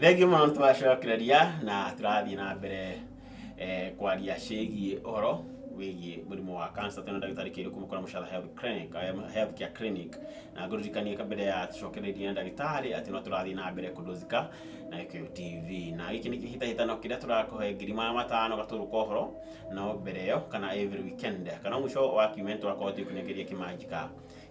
Thengiũ mũno, nĩ twacokereria na tũrathiĩ na mbere kwaria ciĩgiĩ ũhoro wĩgiĩ mũrimũ wa cancer. Twĩna ndagĩtarĩ Kĩirũ kuma kũrĩa Mũchatha Health Clinic, Health Care Clinic, na ngũririkanie mbere ya tũcokereirie na ndagĩtarĩ atĩ no tũrathiĩ na mbere kũndũzika na Gĩkũyũ TV, na gĩkĩ nĩ kĩhĩtahĩtano kĩrĩa tũrakũhe 500,000 gatũrũ ka ũhoro. No mbere ĩyo, kana every weekend kana mũico wa kiumia, nĩ tũrakorwo tũgĩkũnengeria kĩmanjĩka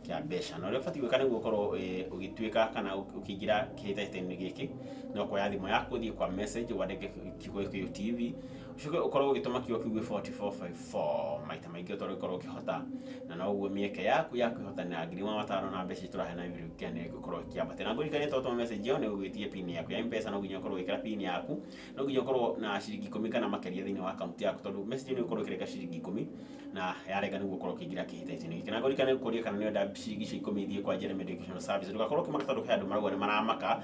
kĩa mbeca. Na ũrĩa ũbatiĩ gwĩka nĩguo ũkorwo ũgĩtuĩka kana ũkĩingĩra kĩhĩtahĩtano gĩkĩ, no kuoya thimũ yaku, ũthiĩ kwa message, wandĩke kiugo Gĩkũyũ TV, ũcoke ũkorwo ũgĩtũma kiugo kĩu gwĩ 4454 maita maingĩ ũtorĩa ũkorwo ũkĩhota, na noguo mĩeke yaku ya kwĩhotanĩra 500,000 na mbeca tũraheana every weekend ĩgũkorwo ĩkĩambatĩra. Na ngũririkanie, twatũma message ĩyo, nĩ ũgwĩtie PIN yaku ya M-Pesa. No nginya ũkorwo ũgĩkĩra PIN yaku, no nginya ũkorwo na ciringi 10 kana makĩria thĩinĩ wa akaunti yaku, tondũ message ĩyo nĩ ũkorwo ũkĩrenga ciringi 10, na yarenga nĩguo ũkorwo ũkĩingĩra kĩhĩtahĩtano gĩkĩ. Na ngũririkane gũkũria kana nĩ ũrenda ciringi icio 10 ithiĩ kwa Jeremy Educational Service, ndũgakorwo ũkĩmaka, tondũ he andũ marauga nĩ maramaka,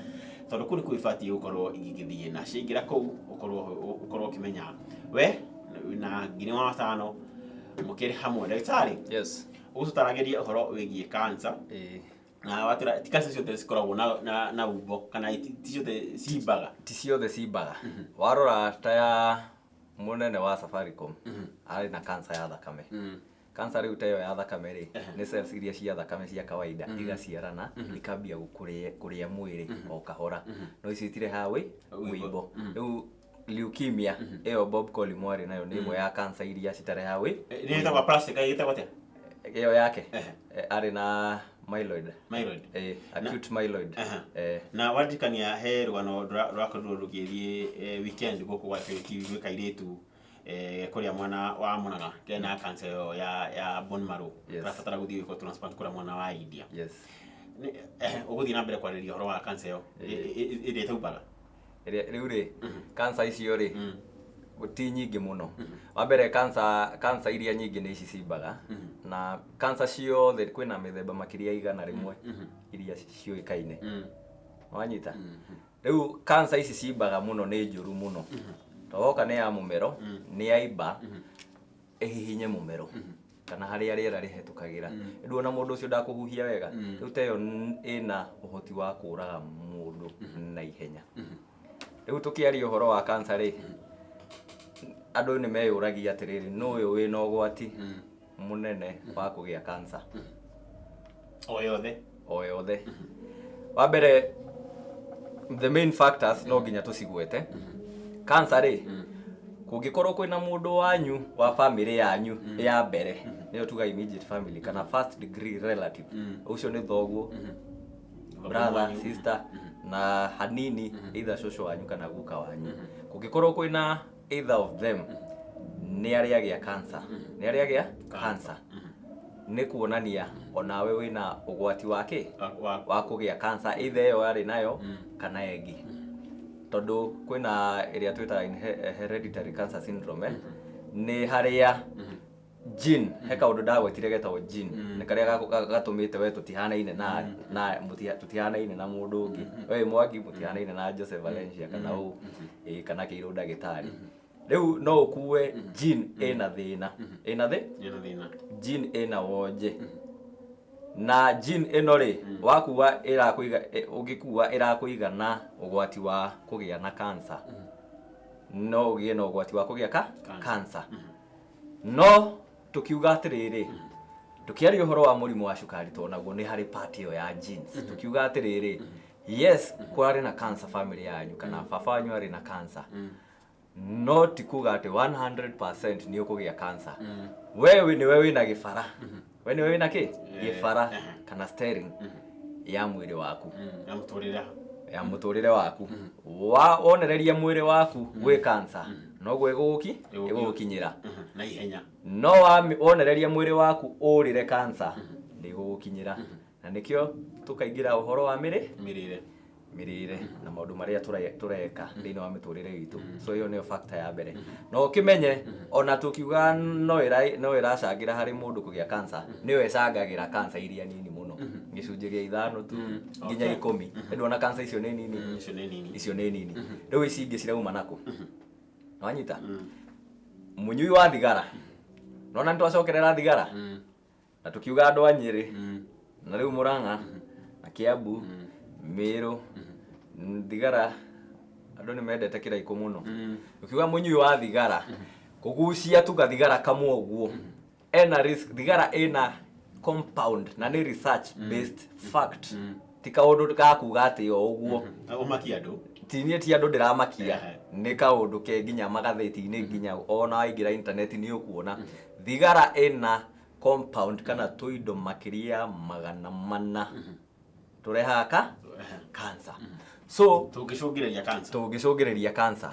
tondũ kũu nĩkuo ibatiĩ gũkorwo igĩgĩthiĩ, na ciaingĩra kũu ũkorwo ũkĩmenya we na 500,000 mũkĩrĩ hamwe. Ndagĩtarĩ, Yes. ũgũtũtaragĩria ũhoro wĩgiĩ cancer. Ĩĩ. Na watwĩra ti cancer ciothe cikoragwo na umbo, kana ti ciothe cimbaga. Ti ciothe cimbaga. Warora ta ya mũnene wa Safaricom, arĩ na cancer ya thakame. Cancer rĩu ta ĩyo ya thakame rĩ, nĩ cells iria cia thakame cia kawaida igaciarana, ikambia gũkũrĩa kũrĩa mwĩrĩ o kahora, no icio itirehaga wĩ Wĩimbo. Wĩimbo. Rĩu leukemia ĩyo Bob Collymore arĩ nayo nĩ ĩmwe ya cancer iria citarehaga wĩ Nĩ ĩtagwo plastic, ĩtagwo atĩa? Ĩyo yake Ehe. arĩ na myeloid. Myeloid. Acute myeloid. Na waririkania he rũgano rũrakorirwo rũgĩthiĩ weekend gũkũ gwa Gĩkũyũ TV, gwĩ kairĩtu kũrĩa mwena wa Murang'a kena cancer ĩyo ya bone marrow, karabatara gũthiĩ gwĩkwo transplant kũrĩa mwena wa India. Ũgũthiĩ na mbere kwarĩria ũhoro wa cancer ĩyo ĩrĩa ĩtaumbaga. Ĩrĩa rĩu rĩ, cancer icio rĩ, ti nyingĩ mũno. Wa mbere, cancer iria nyingĩ nĩ ici cimbaga, na cancer ciothe kwĩna mĩthemba makĩria ya 100 iria ciũĩkaine. Wanyita? Rĩu cancer ici cimbaga mũno nĩ njũru mũno, to woka nĩ ya mũmero, nĩ yaimba ĩhihinye mũmero kana harĩa rĩera rĩhetũkagĩra, ndũona mũndũ ũcio ndakũhuhia wega. Rĩu ta ĩyo ĩna ũhoti wa kũraga mũndũ na ihenya. Rĩu tũkĩaria ũhoro wa cancer rĩ, andũ nĩ meyũragia atĩrĩrĩ, nũ ũyũ wĩna ũgwati mũnene wa kũgĩa cancer? O yothe. O yothe. Wa mbere, the main factors no nginya tũcigwete. Cancer rĩ, kũngĩkorwo kwĩna mũndũ wanyu wa family yanyu ya mbere, nĩyo tuga immediate family kana first degree relative, ũcio nĩ thoguo, brother, sister, na hanini either cũcũ wanyu kana guka wanyu, kũngĩkorwo kwĩna either of them nĩ arĩa agĩa cancer, nĩ arĩa agĩa cancer, nĩ kuonania onawe wĩna ũgwati wa kĩ? Wa Wa kũgĩa cancer, either ĩyo arĩ nayo kana ĩngĩ, tondũ kwĩna ĩrĩa twĩtaga hereditary cancer syndrome, nĩ harĩa gene, he kaũndũ ndagwetire getagwo gene, nĩ karĩa gatũmĩte we tũtihanaine na tũtihanaine na mũndũ ũngĩ. We Mwangi mũtihanaine na Joseph Valencia kana ũ kana Kĩirũ ndagĩtarĩ. Rĩu no ũkue gene ĩna thĩna, ĩna thĩ ĩna thĩna. Gene ĩna wonje, na gene ĩno rĩ, wakua ĩrakũiga, ũngĩkua ĩrakũiga na ũgwati wa kũgĩa na cancer. No ũgĩe na ũgwati wa kũgĩa ka Cancer. Cancer. No tukiuga atĩrĩrĩ, tukiaria ũhoro wa mũrimũ wa cukari, tonaguo nĩ harĩ part ĩyo ya genes. Tukiuga atĩrĩrĩ, yes, kwarĩ na cancer family yanyu kana baba wanyu arĩ na cancer, no ti kuga atĩ 100% nĩ ũkũgĩa cancer. We nĩwe wĩna gĩbara, we nĩwe wĩna kĩ gĩbara kana steering ya mwĩrĩ waku. Ya mũtũrĩre. Ya mũtũrĩre waku. Wa wonereria mwĩrĩ waku gwĩ cancer, noguo ĩgũgũki ĩgũgũkinyĩra na ihenya. No wonereria mwĩrĩ waku ũrĩre cancer, ndĩgũgũkinyĩra. Na nĩkĩo tũkaingĩra ũhoro wa mĩrĩ mĩrĩre. Mĩrĩre na maũndũ marĩa tũreka thĩinĩ wa mĩtũrĩre itũ. So ĩyo nĩyo factor ya mbere. Na ũkĩmenye ona tũkiuga no ĩracangĩra harĩ mũndũ kũgĩa cancer, nĩyo ĩcangagĩra cancer iria nini mũno, gĩcunjĩ gĩa 5 tu nginya 10. Ndona cancer icio nĩ nini. Icio nĩ nini. Icio nĩ nini. Rĩu ici ingĩ cirauma nakũ? Wanyita? Mũnyui wa thigara, nona nĩ twacokerera thigara na tukiuga andũ a Nyĩrĩ na rĩu Mũrang'a na Kiambu, Mĩrũ, thigara. Andũ nĩ mendete kĩraikũ mũno. Ũkiuga mũnyui wa thigara, kũgucia tu gathigara kamwe ũguo ena risk. Thigara ĩna compound na nĩ research based fact, ti kaũndũ ga kuga atĩ o ũguo. Ũmakia andũ. Ti niĩ, ti andũ ndĩramakia. Nĩ kaũndũ ke nginya magathĩti-inĩ, nginya ona waingĩra intaneti nĩ ũkuona thigara ĩna compound kana tũindo makĩria 400 tũrehaga ka cancer. So tũngĩcũngĩrĩria cancer. Tũngĩcũngĩrĩria cancer.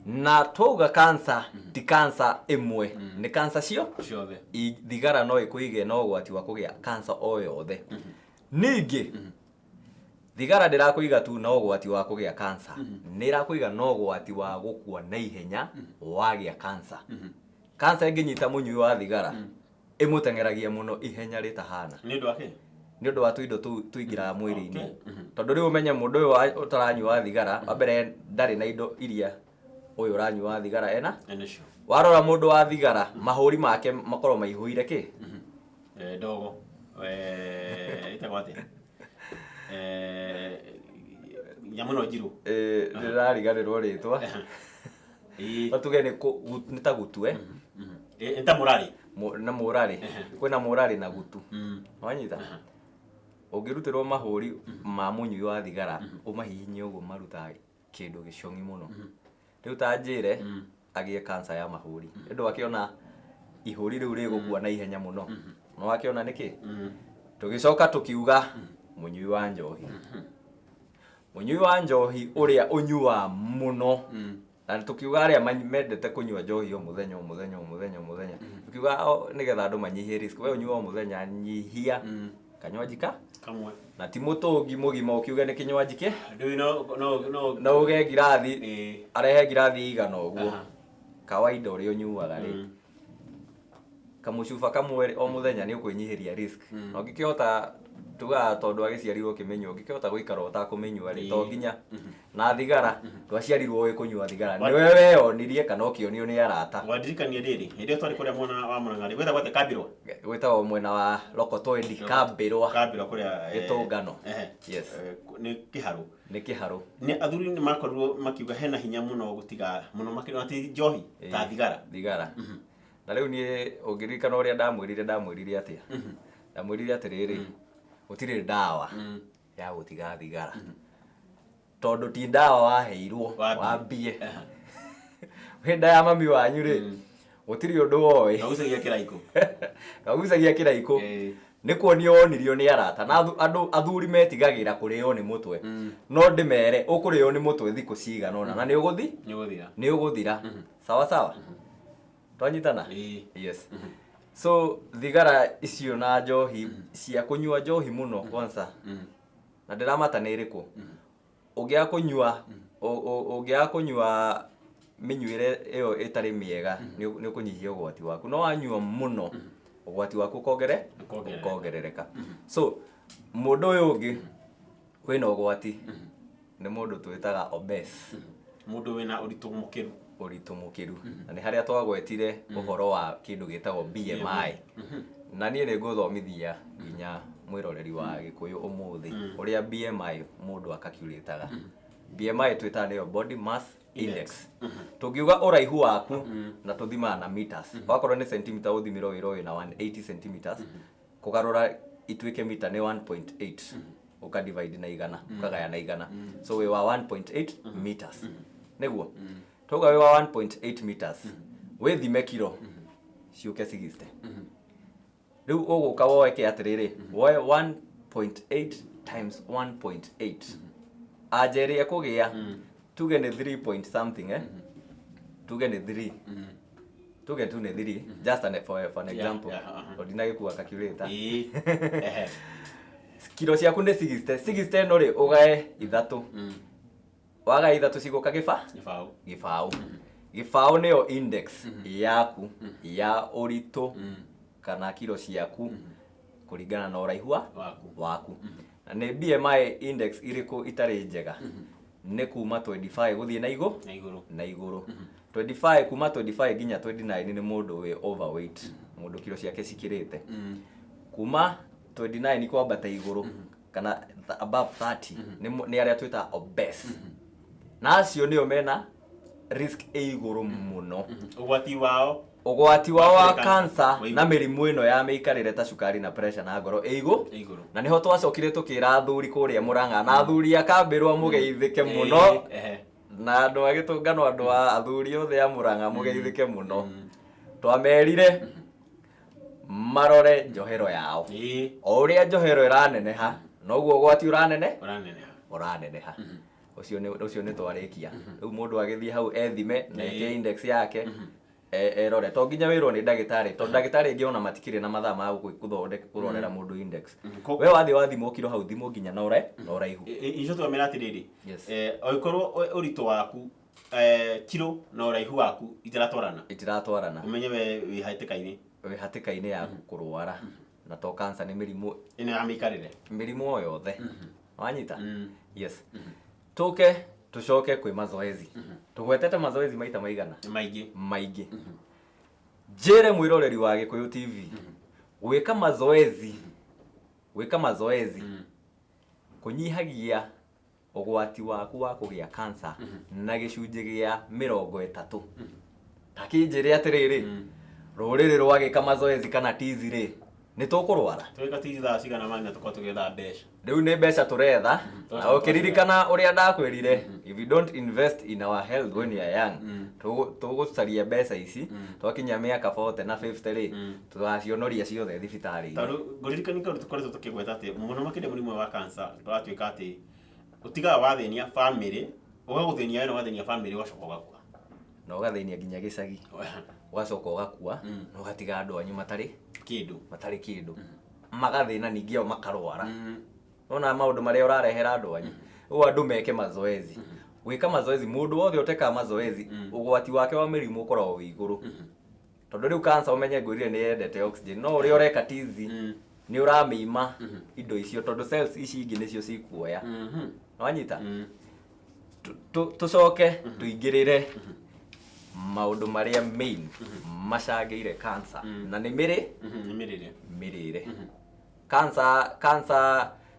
Na twauga cancer, ti cancer ĩmwe, nĩ cancer cio ciothe. Thigara no ĩkũige na ũgwati wa kũgĩa cancer o yothe. Ningĩ thigara ndĩrakũiga tu na ũgwati wa kũgĩa cancer, nĩ ĩrakũiga na ũgwati wa gũkua na ihenya wagĩa cancer. Cancer ĩngĩnyita mũnyui wa thigara, ĩmũteng'eragia mũno ihenya rĩtahana. Nĩ ũndũ wa kĩ? Nĩ ũndũ wa tũindo tũu tũingĩraga mwĩrĩ-inĩ. Tondũ rĩu ũmenye mũndũ ũyũ ũtaranyua thigara, wa mbere ndarĩ na indo iria ũyũ ũranyua thigara ena. Enacio. Warora mũndũ wa thigara, mahũri make makorwo maihũire kĩ? Ndogo ĩtagwo atĩa? Nyamũ ĩno njirũ. Ndĩrariganĩrwo rĩtwa. No tuge nĩ ta gutu, eh? Nĩ ta mũrarĩ. Na mũrarĩ, kwĩna mũrarĩ na gutu. Wanyita, ũngĩrutĩrwo mahũri ma mũnyui wa thigara ũmahihinye ũguo, marutaga kĩndũ gĩcong'i mũno. Rĩu ta njĩre agĩe cancer ya mahũri, ũndũ akĩona ihũri rĩu rĩgũkua na ihenya mũno, no akĩona nĩkĩ. Tũgĩcoka tũkiuga mũnyui wa njohi, mũnyui wa njohi ũrĩa ũnyuaga mũno, na tũkiuga arĩa mendete kũnyua njohi o mũthenya, o mũthenya, o mũthenya, o mũthenya, tũkiuga nĩgetha andũ manyihie risk, we ũnyua o mũthenya, nyihia kanywaji ka kamwe. Na ti mũtũngi mũgima ũkiuge nĩ kĩnywaji kĩ. Ndũĩ no No uge ngirathi, arehe ngirathi igana ũguo. Kawaida ũrĩa ũnyuaga rĩ, kamũcuba kamwe o mũthenya nĩ ũkwĩnyihĩria risk. Na ũngĩkĩhota, tugaga tondũ agĩciarirwo ũkĩmĩnyua, ũngĩkĩhota gũikara ũtakũmĩnyua rĩ, to nginya. Na thigara, ndwaciarirwo ũĩ kũnyua thigara, nĩwe weyonirie kana ũkĩonio nĩ arata. Wandirikania rĩrĩ, hĩndĩ ĩyo twarĩ kũrĩa mwena wa Mũrang'a rĩ, gwĩtagwo atĩa, Kambirwa? Gwĩtagwo mwena wa Lokotwendi, Kambĩrwa. Kambirwa kũrĩa Gĩtũngano. Yes. Nĩ kĩharũ. Nĩ kĩharũ. Nĩ athuri nĩ makorirwo makiuga hena hinya mũno gũtiga mũno makĩria ti njohi ta thigara. Thigara. Na rĩu niĩ ũngĩririkana ũrĩa ndamwĩrire, ndamwĩrire atĩa? Ndamwĩrire atĩrĩrĩ, gũtirĩ ndawa ya gũtiga thigara, tondũ ti ndawa waheirwo. Wambie. Wambie hĩndĩ ya mami wanyu rĩ, gũtirĩ ũndũ woĩ. Ndwagucagia kĩraikũ. Ndwagucagia kĩraikũ. Nĩ kuonio wonirio nĩ arata na andũ athuri metigagĩra kũrĩo nĩ mũtwe. No ndĩmere ũkũrĩo nĩ mũtwe thikũ cigana ũna na nĩ ũgũthi Nĩ ũgũthira. Nĩ ũgũthira. Sawa sawa, twanyitana? Yes. So thigara icio na njohi, cia kũnyua njohi mũno kwanza, na ndĩramata nĩ ĩrĩkũ, ũngĩaga kũnyua ũngĩaga kũnyua mĩnyuĩre ĩyo ĩtarĩ mĩega, nĩ ũkũnyihia ũgwati waku. No wanyua mũno, ũgwati waku Ũkongerereka. ũkongerereka. So mũndũ ũyũ ũngĩ wĩna ũgwati nĩ mũndũ twĩtaga obese. Mũndũ wĩna ũritũ mũkĩru. Ũritũ mũkĩru. Na nĩ harĩa twagwetire ũhoro wa kĩndũ gĩtagwo BMI. Na niĩ nĩ ngũthomithia nginya mwĩroreri wa Gĩkũyũ ũmũthĩ ũrĩa BMI mũndũ akaculataga. BMI twĩtaga nĩyo body mass index. Tũngiuga ũraihu waku, na tũthimaga na meters, wakorwo nĩ centimeter ũthimĩrwo wĩra wĩna 180 centimeters, kũgarũra ituĩke mita nĩ 1.8, ũka divide na 100, ũkagaya na 100. So wĩ wa 1.8 meters, nĩguo twauga wĩ wa 1.8 meters, wĩthime kiro ciũke 60. Rĩu ũgũka woe kĩ atĩrĩrĩ, woe 1.8 times 1.8, anja ĩrĩa ĩkũgĩa tuge nĩ 3 point something, eh? Tuge nĩ 3, tuge tu nĩ 3, just for an example. Tondũ ndinagĩkua calculator. Ĩĩ. Ehe. Kiro ciaku nĩ 60. 60 ĩno rĩ, ũgae ithatũ. Wagae ithatũ cigũka gĩba Gĩbaũ. Gĩbaũ. Gĩbaũ nĩyo index yaku ya ũritũ kana kiro ciaku kũringana na ũraihu wa waku. Waku. Na nĩ BMI index irĩkũ itarĩ njega? Nĩ kuma 25 gũthiĩ na igũ Na igũrũ. Na igũrũ. 25, kuma 25 nginya 29 nĩ mũndũ wĩ overweight, mũndũ kiro ciake cikĩrĩte. Kuma 29 kwambata igũrũ kana above 30 nĩ arĩa twĩtaga obese. Na acio nĩo mena risk ĩ igũrũ mũno. Ũgwati wao Ũgwati wao wa wa cancer cancer wĩ na igũrũ. Mĩrimũ ĩno ya mĩikarĩre ta cukari na pressure na ngoro ĩ igũ Ĩ igũrũ. Na nĩho twacokire tũkĩra athuri kũrĩa Mũrang'a na athuri a Kambĩrwa, mũgeithĩke mũno. Na andũ a gĩtũngano, andũ a athuri othe a Mũrang'a, mũgeithĩke mũno. Twamerire marore njohero yao. O ũrĩa njohero ĩraneneha, noguo ũgwati ũranene Ũraneneha. Ũraneneha. Ũcio nĩ twarĩkia. Rĩu mũndũ agĩthiĩ hau ethime na eke index yake, erore. To nginya wĩrwo nĩ ndagĩtarĩ, tondũ ndagĩtarĩ aingĩ ona matikĩrĩ na mathaa ma gũthondeka kũrorera mũndũ index. We wathiĩ wathimwo kiro hau, thimwo nginya na ũraihu. Icio twamera atĩrĩrĩ, Yes. Angĩkorwo ũritũ waku, kiro na ũraihu waku itiratwarana, itiratwarana, ũmenye we wĩ hatĩka-inĩ. Wĩ hatĩka-inĩ ya kũrwara, na to cancer, nĩ mĩrimũ ĩno ya mĩikarĩre. Mĩrimũ o yothe, wanyita? Mm. Yes. Tũke tũcoke kwĩ mazoezi. Tũgwetete mazoezi maita maigana? Nĩ maingĩ. Maingĩ. Njĩre mwĩroreri wa Gĩkũyũ TV, gwĩka mazoezi kũnyihagia ũgwati waku wa kũgĩa cancer na gĩcunjĩ gĩa 30. Takĩnjĩre atĩrĩrĩ, rũrĩrĩ rwagĩka mazoezi kana tizi rĩ, nĩ tũkũrwara? Twĩka tizi thaa cigana mani na tũkorwo tũgĩetha mbeca? Rĩu nĩ mbeca tũretha. Na ũkĩririkana ũrĩa ndakwĩrire, if you don't invest in our health when you are young, tũgũcaria mbeca ici twakinya mĩaka 40 na 50 rĩ, tũgacionoria ciothe thibitarĩ-inĩ. Tondũ ngũririkania kaũndũ tũkoretwo tũkĩgweta atĩ mũno makĩria mũrimũ wa cancer ũratuĩka atĩ ũtigaga wathĩnia bamĩrĩ, ũgagũthĩnia we na ũgathĩnia bamĩrĩ, ũgacoka ũgakua. Na ũgathĩnia nginya gĩcagi, ũgacoka ũgakua na ũgatiga andũ anyu matarĩ kĩndũ. Matarĩ kĩndũ, magathĩna ningĩ o makarwara. Nona maũndũ marĩa ũrarehera andũ anyu. Ũguo andũ meke mazoezi. Gwĩka mazoezi, mũndũ wothe ũtekaga mazoezi, ũgwati wake wa mĩrimũ ũkoragwo wĩ igũrũ, tondũ rĩu cancer, ũmenye ngwĩrire nĩ yendete oxygen, no ũrĩa ũreka tizi nĩ ũramĩima indo icio, tondũ cells ici ingĩ nĩcio cikuoya. Wanyita? Tũcoke tũingĩrĩre maũndũ marĩa main macangĩire cancer, na nĩ mĩrĩ Nĩ mĩrĩre. Mĩrĩre.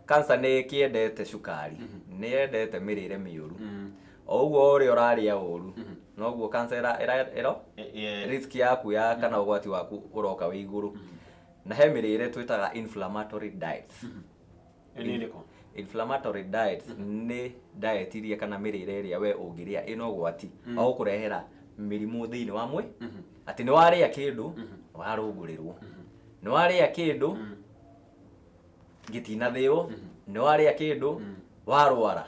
Cancer nĩ kĩendete cukari, nĩ yendete mĩrĩre mĩũru. O ũguo ũrĩa ũrarĩa ũru, noguo cancer ĩra ĩra ĩro risk yaku ya kana ũgwati waku ũroka wĩ igũrũ. Na he mĩrĩre twĩtaga inflammatory diets. Ĩyo nĩ ĩrĩkũ? Inflammatory diets nĩ diet iria kana mĩrĩre ĩrĩa we ũngĩrĩa ĩna ũgwati wa gũkũrehera mĩrimũ thĩinĩ wa mwĩ, atĩ nĩ warĩa kĩndũ warũngũrĩrwo, nĩ warĩa kĩndũ gĩtinathĩo, nĩ warĩa kĩndũ warwara.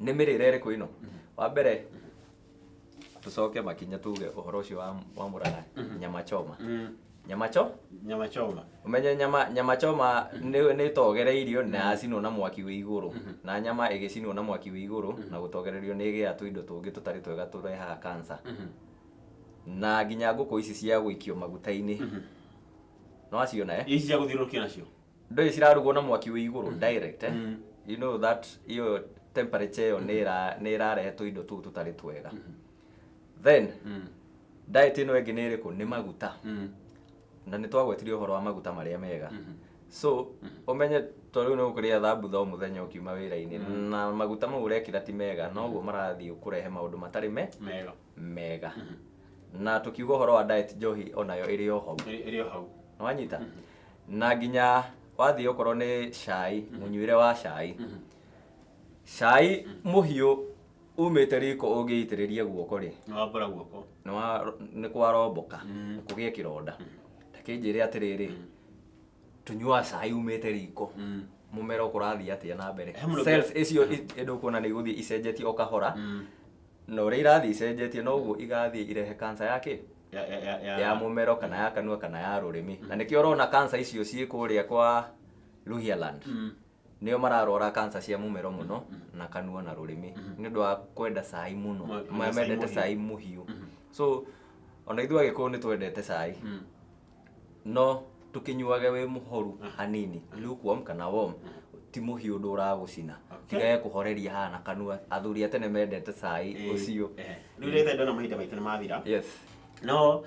Nĩ mĩrĩre ĩrĩkũ ĩno? Wa mbere, tũcoke makinya tuge ũhoro ũcio wa Mũrang'a, nyama choma. Nyama cho Nyama choma. Ũmenye nyama choma nĩ ĩtogereirio na yacinwo na mwaki wĩ igũrũ, na nyama ĩgĩcinwo na mwaki wĩ igũrũ na gũtogererio nĩ ĩgĩaga tũindo tũngĩ tũtarĩ twega tũrehaga cancer. Na nginya ngũkũ ici cia gũikio maguta-inĩ, no waciona, eh? Ici cia gũthiũrũrũkia nacio. Ndũĩ cirarugwo na mwaki wĩ igũrũ direct, eh? You know that iyo temperature ĩyo nĩ ĩrarehe tũindo tũu tũtarĩ twega. Then diet ĩno ĩngĩ nĩ ĩrĩkũ? Nĩ maguta. Na nĩ twagwetirie ũhoro wa maguta marĩa mega. So ũmenye to rĩu nĩ ũkũrĩa thambutha o mũthenya ũkiuma wĩra-inĩ, na maguta mau ũrekĩra ti mega, noguo marathiĩ kũrehe maũndũ matarĩ me mega. Mega. Na tũkiuga ũhoro wa diet, njohi onayo ĩrĩ o hau. Ĩrĩ o hau. Nĩwanyita? Na nginya wathiĩ okorwo nĩ cai, mũnyuĩre wa cai, cai mũhiũ umĩte riko, ũngĩitĩrĩria guoko rĩ, Nĩ wambũra guoko. Nĩ kwaromboka, kũgĩe kĩronda. Takĩnjĩre atĩrĩrĩ, tũnyuaga cai umĩte riko, mũmero kũrathiĩ atĩa na mbere? He mũndũ Cells icio ndũkuona nĩ igũthiĩ icenjetie o kahora, na ũrĩa irathiĩ icenjetie, noguo igathiĩ irehe cancer ya kĩ? Ya Ya mũmero kana ya kanua kana ya rũrĩmĩ. Na nĩkĩo ũrona cancer icio ciĩ kũrĩa kwa Luhyaland, nĩo mararwara cancer cia mũmero mũno na kanua na rũrĩmĩ, nĩ ũndũ wa kwenda cai mũno. Kwenda cai mendete mũhiũ. Cai mũhiũ. So ona ithuĩ Agĩkũyũ nĩ twendete cai, no tũkĩnyuage wĩ mũhoru hanini, lukewarm kana warm, ti mũhiũ ũndũ ũragũcina. Tigage kũhoreria haha na kanua. Athuri a tene mendete cai ũcio. Rĩu rĩte ndona mahinda maitũ nĩ mathira. Yes. No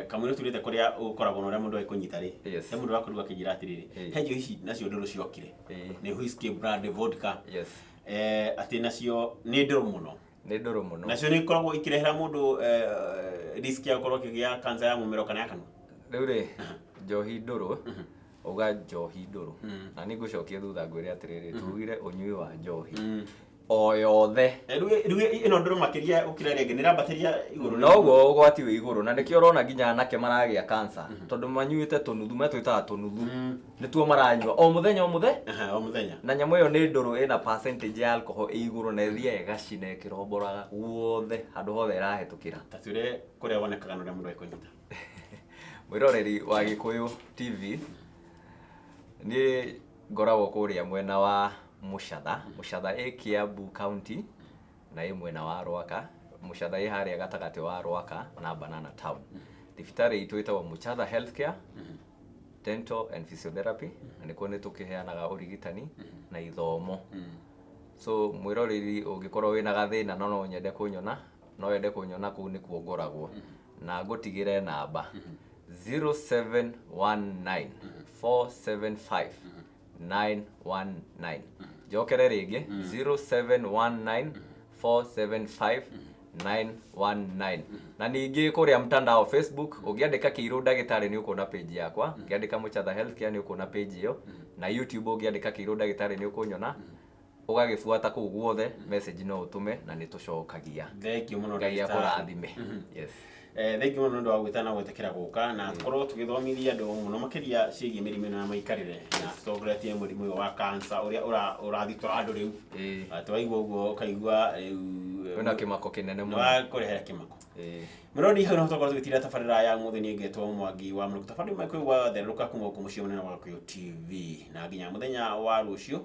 kamũira turĩte kũrĩa ũkoragwo na ũrĩa mũndũ agĩkũnyita rĩ, he mũndũ wakorirwo akĩnjĩra atĩrĩrĩ, he njohi ici nacio ndũrũ ciokire, nĩ whisky, brandy, vodka. Yes. Atĩ nacio nĩ ndũrũ mũno. Nĩ ndũrũ mũno. Nacio nĩ ikoragwo ikĩrehera mũndũ risk ya gũkorwo akĩgĩa cancer ya mũmero kana ya kanua. Rĩu rĩ, njohi ndũrũ, uga njohi ndũrũ, na nĩ ngũcokia thutha ngwĩre atĩrĩrĩ, tugire ũnyui wa njohi o yothe. Rĩu ĩno ndũrũ makĩria gũkĩra ĩrĩa ĩngĩ nĩ ĩrambatĩria igũrũ. Noguo ũgwati wĩ igũrũ, na nĩkĩo ũrona nginya anake maragĩa cancer, tondũ manyuĩte tũnuthu, metwĩtaga tũnuthu, nĩtuo maranyua o mũthenya o mũthenya. Aha, o mũthenya. Na nyamũ ĩyo nĩ ndũrũ, ĩna percentage ya alcohol ĩ igũrũ, na ĩthiaga ĩgacina ĩkĩromboraga guothe handũ hothe ĩrahĩtũkĩra. Ta twĩre kũrĩa wonekaga na ũrĩa mũndũ ekũnyita. Mwĩroreri wa Gĩkũyũ TV, niĩ ngoragwo kũrĩa mwena wa Mũcatha. Mũcatha ĩ Kiambu County na ĩ mwena wa Rwaka. Mũcatha ĩ harĩa gatagatĩ wa Rwaka na Banana Town. Thibitarĩ itũ ĩtagwo Mũcatha Healthcare Dental and Physiotherapy, na nĩkuo nĩ tũkĩheanaga ũrigitani na ithomo. So mwĩroreri, ũngĩkorwo wĩna gathĩna na no nyende kũnyona, no wende kũnyona, kũu nĩkuo ngoragwo, na ngũtigĩre namba 0719 475 919. Njokere rĩngĩ, 0719 475 919. Na ningĩ kũrĩa mtandao Facebook, ũngĩandĩka Kĩirũ ndagĩtarĩ nĩ ũkuona page yakwa, ũngĩandĩka Mũchatha Healthcare nĩ ũkuona page ĩyo, na YouTube ũngĩandĩka Kĩirũ ndagĩtarĩ nĩ ũkũnyona, ũgagĩbuata kũu guothe. Message no ũtũme na nĩ tũcokagia. Thank you mũno, Ngai ndagĩtarĩ. akũrathime. Yes. Thank you mũno nĩ ũndũ wa gwĩta na gwĩtĩkĩra gũka na tũkorwo tũgĩthomithia andũ mũno makĩria ciĩgiĩ mĩrimũ ĩno ya mĩikarĩre, na tũtongoretie mũrimũ ũyũ wa cancer ũrĩa ũrathitora andũ rĩu. Twaigua ũguo ũkaigua rĩu Kwĩna kĩmako kĩnene nĩ mũno. Wa kũrehera kĩmako. Mũrori, hau nĩho twakorwo tũgĩtira tabarĩra ya ũmũthĩ. Niĩ ngetwo Mwangi wa Mũrũku, tabarĩra ĩmwe kwĩgwa kuma gũkũ mũciĩ mũnene wa Gĩkũyũ TV, na nginya mũthenya wa rũciũ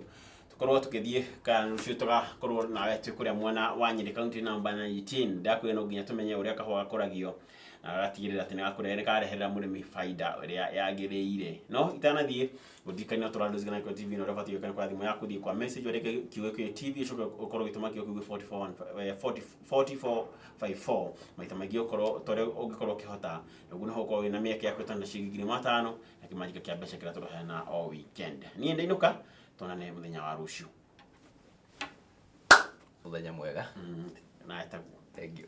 tũkorwo tũgĩthiĩ, kana rũciũ tũgakorwo nawe twĩ kũrĩa mwena wa Nyĩrĩ, kaunti namba 19. Ndakwĩra no nginya tũmenye ũrĩa kahũa gakũragio na gagatigĩrĩra atĩ nĩgakũrehe nĩkareherera mũrĩmi baida ĩrĩa yagĩrĩire. No itanathiĩ, gũtirikania tũrandũ na Gĩkũyũ TV na ũrĩa ũbatiĩ gwĩka nĩ kwa thimũ yaku, thiĩ kwa message, wandĩke kiugo Gĩkũyũ TV, ũcoke ũkorwo ũgĩtũma kiugo kĩu 44 4454 maita maingĩ ũkorwo ta ũrĩa ũngĩkorwo ũkĩhota. Ũguo nĩho ũkorwo wĩna mĩeke ya kwĩtana ciringi 5,000 na kĩmanjĩka kĩa mbeca kĩrĩa tũraheana o weekend. Niĩ ndainũka, tuonane mũthenya wa rũciũ. Mũthenya mwega. Na etaguo. Thank you.